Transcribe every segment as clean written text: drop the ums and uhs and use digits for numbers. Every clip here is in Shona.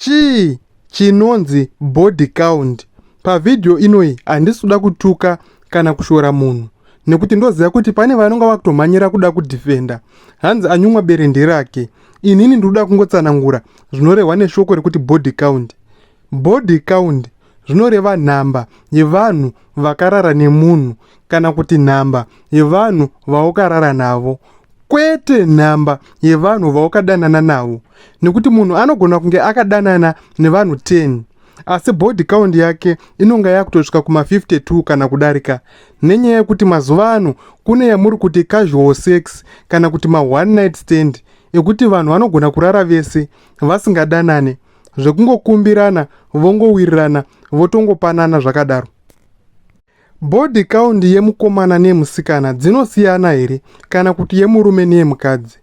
Chii chinonzi body count? Pavhidhiyo inoyi handisi kuda kutuka kana kushora munhu nekuti ndoziva kuti pane vanonga vakutomhanyira kuda kudhifenda hanzi anyumwa bere nderake. Inini ndikuda kungotsanangura zvinorehwa neshoko rekuti body count. Body count zvinoreva nhamba yevanhu vakarara nemunhu kana kuti nhamba yevanhu vaukarara navo kwete nhamba yevanhu vaukadanana navo nekuti munhu anogona kunge akadanana nevanhu 10 asi body count yake inonga yakutosvika kuma52 kana kudarika nenyaya yekuti mazuva ano kune yamuri kuti casual sex kana kuti ma-one night stand ekuti vanhu vanogona kurara vese vasingadanane zvekungokumbirana vongowirirana votongopanana zvakadaro. Body count yemukomana neyemusikana dzinosiyana here kana kuti yemurume neyemukadzi?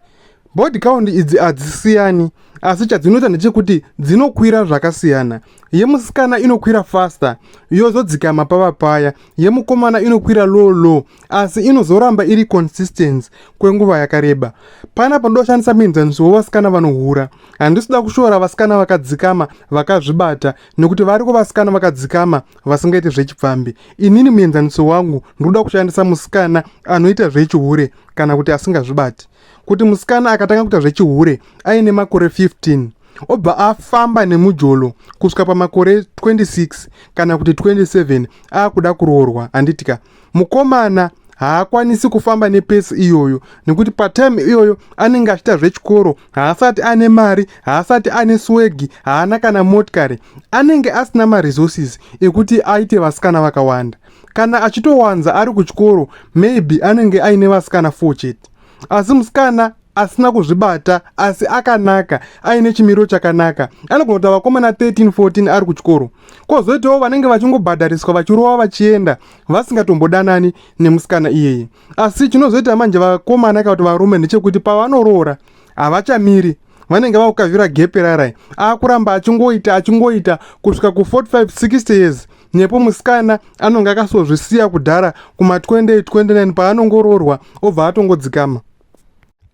Body count idzi hadzisiyani asi chadzinoita ndechekuti dzinokwira zvakasiyana. Yemusikana inokwira faster yozodzikama pava paya, yemukomana inokwira low low asi inozoramba iri consistent kwenguva yakareba. Panapa ndoshandisa muenzaniso wevasikana vanohura. Handisi kuda kushora vasikana vakadzikama vakazvibata nekuti variko vasikana vakadzikama vasingaiti zvechipfambi. Inini muenzaniso wangu ndinoda kushandisa musikana anoita zvechihure kana kuti asingazvibati. Kuti musikana akatanga kuita zvechihure aine makore 15 obva afamba nemujolo kusvika pamakore 26 kana kuti 27 aakuda kuroorwa handitika mukomana haakwanisi kufamba nepace iyoyo nekuti patime iyoyo anenge achiita zvechikoro haasati ane mari haasati ane swag haana kana motikari anenge asina maresources ekuti aite vasikana vakawanda kana achitowanza ari kuchikoro maybe anenge aine vasikana 4 chete asi musikana asina kuzvibata asi akanaka aine chimiro chakanaka anogona kuita vakomana 13 14 ari kuchikoro kwozoitawo vanenge vachingobhadhariswa vachirova vachienda vasingatombodanani nemusikana iyeye asi chinozoita manje vakomana kana kuti varume ndechekuti pavanoroora havachamiri vanenge vakukavhira gepe rarai aakuramba achingoita achingoita kusvika ku45 60 years nepo musikana anonge akasozvisiya kudhara kuma28 29 paanongoroorwa obva atongodzikama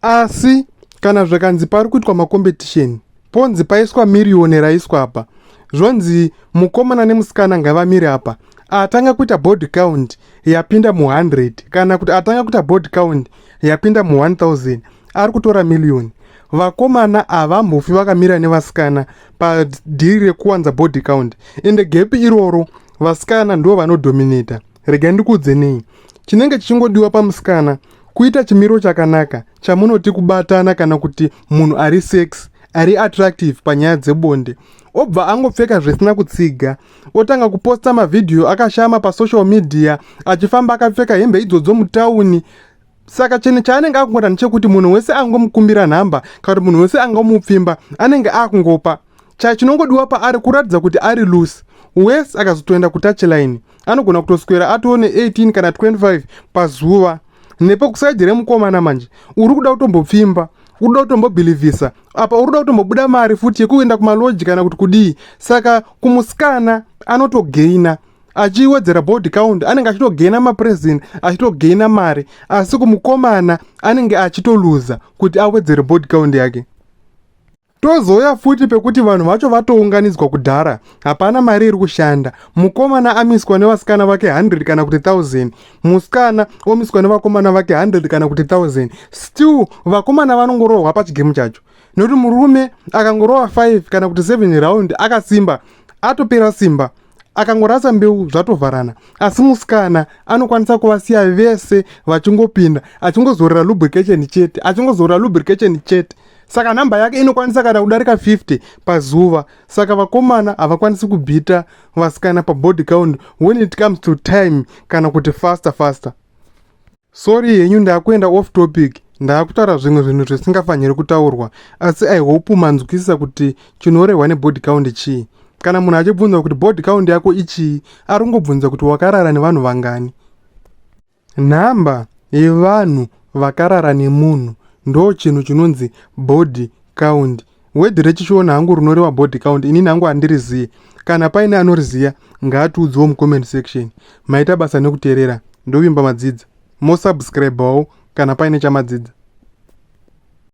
asi kana zvakanzi pari kuitwa macompetition ponzi paiswa miriyoni raiswa apa zvonzi mukomana nemusikana ngavamire apa atanga kuita body count yapinda mu100 kana kuti atanga kuita body count yapinda mu1000 ari kutora miriyoni vakomana havambofi vakamira nevasikana padeal rekuwanza body count ende gap iroro vasikana ndo vanodominata regai ndikuudze nei chinenge chichingodiwa pamusikana kuita chimiro chakanaka chamunoti kubatana kana kuti munhu ari sex ari attractive panyaya dzebonde obva angopfeka zvisina kutsiga otanga kuposta mavhidhiyo akashama pasocial media achifamba akapfeka hembe idzodzo mutauni saka chinhu chaanenge akungoita ndechekuti munhu wese angomukumbira nhamba kana kuti munhu wese angomupfimba anenge akungopa chinongodiwa paari kuratidza kuti ari loose wese akazotoenda kutouchline anogona kutoswera atoone 18 kana 25 pazuva nepo kuside remukomana manje uri kuda kutombopfimba uri kuda kutombobhilivhisa apa uri kuda kutombobuda mari futi yekuenda kumalodge kana kuti kudii saka kumusikana anotogaina achiwedzera body count anenge achitogaina mapresent achitogaina mari asi kumukomana anenge achitoluza kuti awedzere body count yake tozouya futi pekuti vanhu vacho vatounganidzwa kudhara hapana mari iri kushanda mukomana amiswa nevasikana vake 100 kana kuti 1000 musikana omiswa nevakomana vake 100 kana kuti 1000 still vakomana vanongorohwa pachigame chacho nekuti murume akangorova 5 kana kuti 7 round akasimba atopera simba akangorasa mbeu zvatovharana asi musikana anokwanisa kuvasiya vese vachingopinda achingozorera lubrication chete achingozorera lubrication chete saka nhamba yake inokwanisa kana kudarika 50 pazuva saka vakomana havakwanisi kubeata vasikana pabody count when it comes to time kana kuti faster faster sorry henyu ndakuenda off topic ndaakutaura zvimwe zvinhu zvisingafaniri kutaurwa asi i hope manzwisisa kuti chinorehwa nebody count chii kana munhu achibvunza kuti body count yako ichii ari kungobvunza kuti wakarara nevanhu vangani nhamba yevanhu vakarara nemunhu ndo chinhu chinonzi body count word rechishona hangu rinoreva body count inini hangu handiriziye kana paine anoriziya ngaatiudzewo mucomment section maita basa nekuteerera ndovimba madzidza mosubscribewo kana paine chamadzidza.